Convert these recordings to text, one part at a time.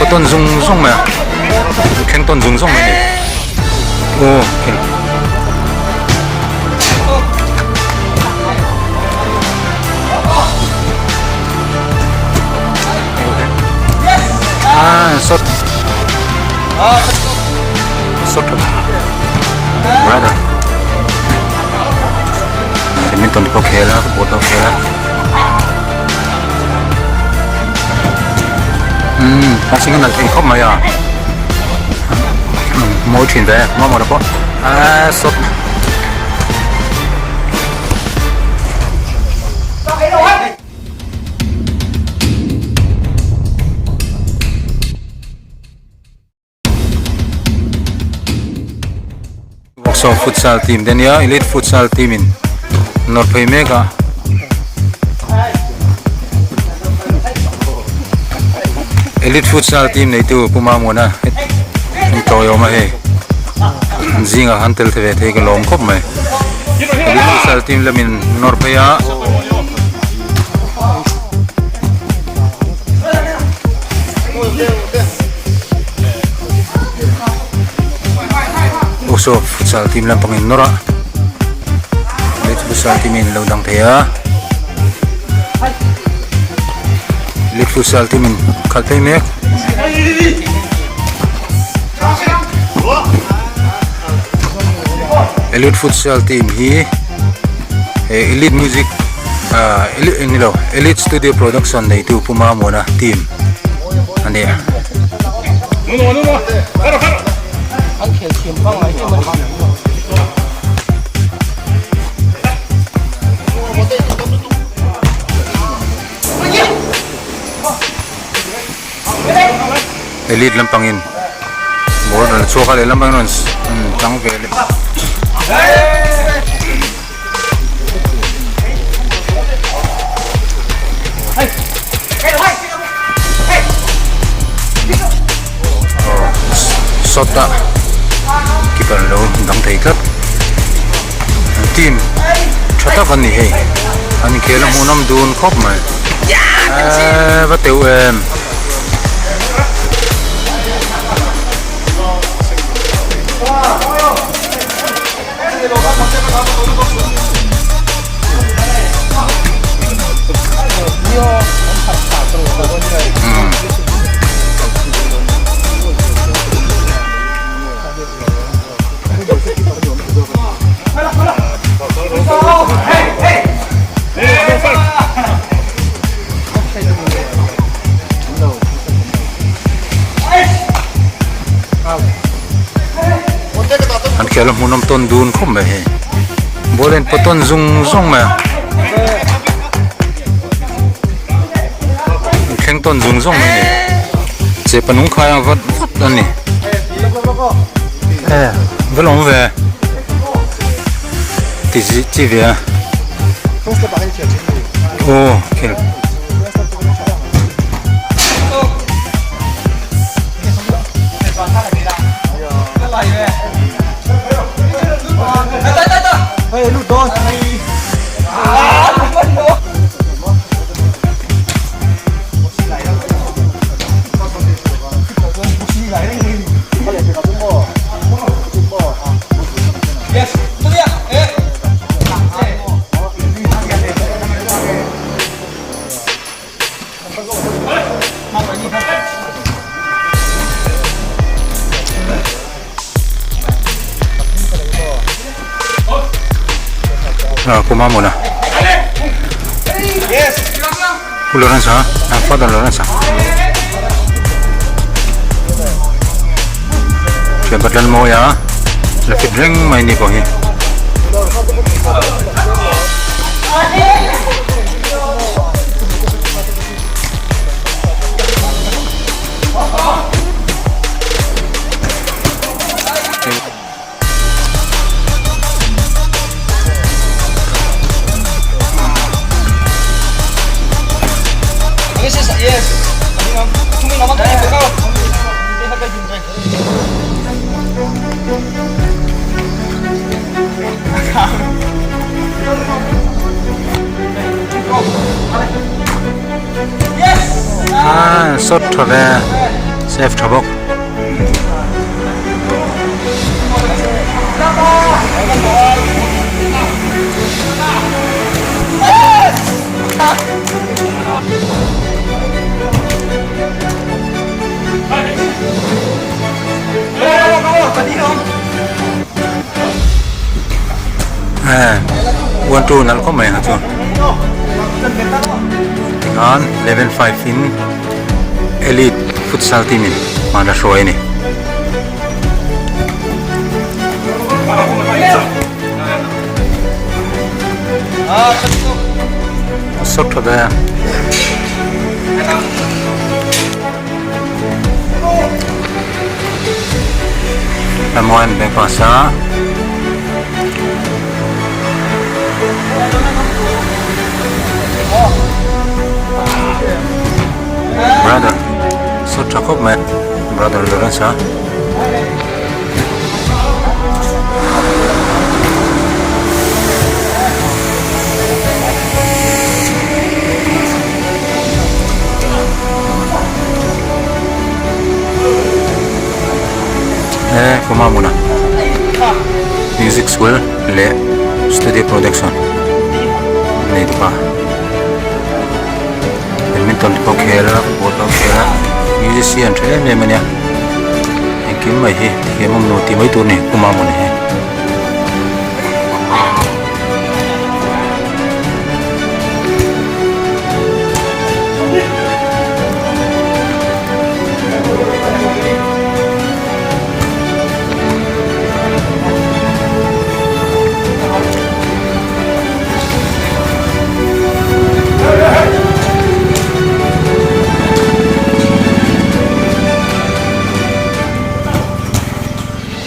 pawh tawn zung zung mai a an thleng tawn zung zung mai a ni aw khel ah sawt sawt brother badminton pawh khel a football pawh khel a umm passing a nalh thei khawp mai a mawi thin ve mamawh pawh aaa sawt. Vawksaw futsal team te ania elite futsal team in nawr phei mek a elite futsal team neitu Pu Mamuna an tawiawm a hei an zingah khan tel ve thei ka lawm khawp mai elite futsal team lamin nawr phei a. Vawksaw futsal team lampang in nawr a elite futsal team in lo dang thei a elite futsal team in khalh phei mek. Elite futsal team hi he elite music ah elite eng nilo elite studio production neitu Pu Mamuna team a ni a. Elite lampangin ball rawn chhuak a lehlam pangin rawn tang ve leh aw shot a keeper lo dang thei tlat an team tha tak an ni hei an inkhel a hmuhnawm dun khawp mai eee va teuh em. An khel a hmunawm tawn dun khawp mai hei ball a inpawt tawn zung zung mai a an thleng tawn zung zung mai a ni chepa nung khai ang vat vat a ni e va lawm ve ti chi ve a aw khel. Ah kuma muna Pu Lawrence ha ah Father Lawrence ha Thian Patlan mawi a la fit reng mai ni pawh hi. Ah sawt tha ve Save tha bawk. One two nalh khawp mai ang chu tikhan level 5 in elite futsal team in hman a hruai a ni. Sawt tha ve. Emaw an back pass a. Brother sawt tha khawp mai brother Lawrence a. He kuma hmuna music school leh studio production nei bawk a badminton te pawh khel a football pawh khel a musician tha em em a nia engkim mai hi thiam awm lo tih mai tur a ni kuma hmun hi.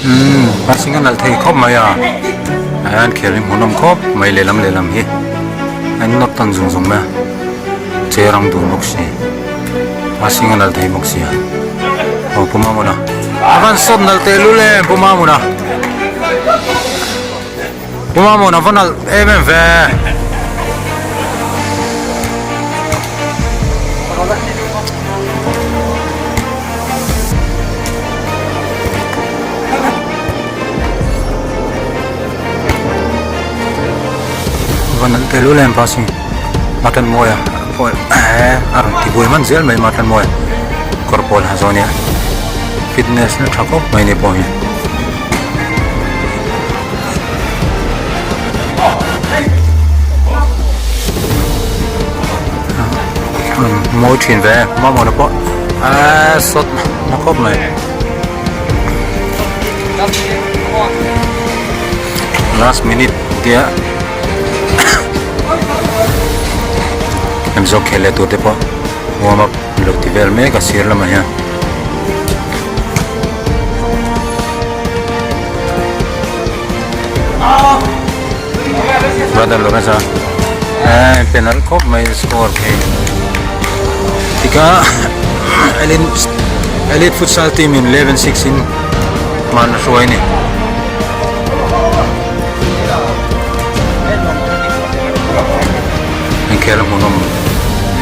Umm passing a nalh thei khawp mai a an khel hi hmuhnawm khawp mai lehlam lehlam hi an nawt tawn zung zung mai a chair ang dun bawk si passing a nalh thei bawk si a aw pu Mamuna a van sawt nalh teh lul em pu Mamuna pu Mamuna va nalh em em ve. Van an tel ul em passing mutton mawi a pawh eh a rawn ti buai hman zel mai mutton mawi kawr pawl ha zawh ania fitness na tha khawp mai ni pawh hi. Mawi thin ve mamawhna pawh aaa sawt na khawp mai last minute tia em zawk khel leh tur te pawh warm up lo ti vel mek a sir lamah hian. Brother Lorenzo eh penal khawp mai score phei tika elite elite futsal team in 11-6 in hman a hruai a ni. Inkhel a hmuhnawm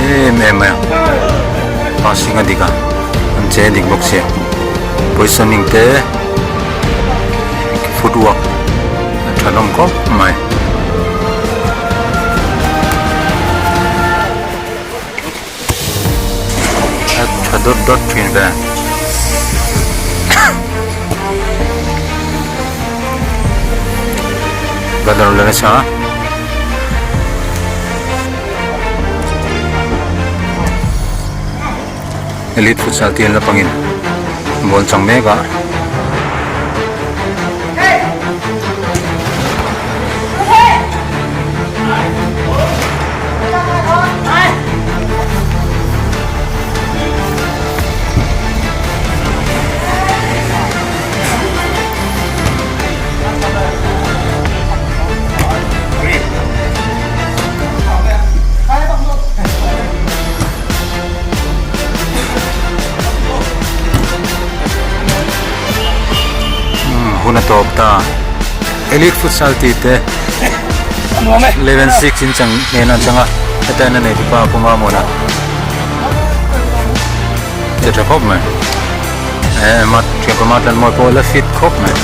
em em mai a passing a dik a an che dik bawk sia positioning te footwork a tha hlawm khawp mai. A tha dawt dawt thin ve. Brother Larissa. Elite futsal team la pangin ball chang mek a. Hun a tawp ta Elite Futsal tih te Eleven six in chang hnen an chang a heta in a nei tupa a pawm a mawn a che tha khawp mai. Eh, mat, thianpa Matlanmawii pawh la fit khawp mai.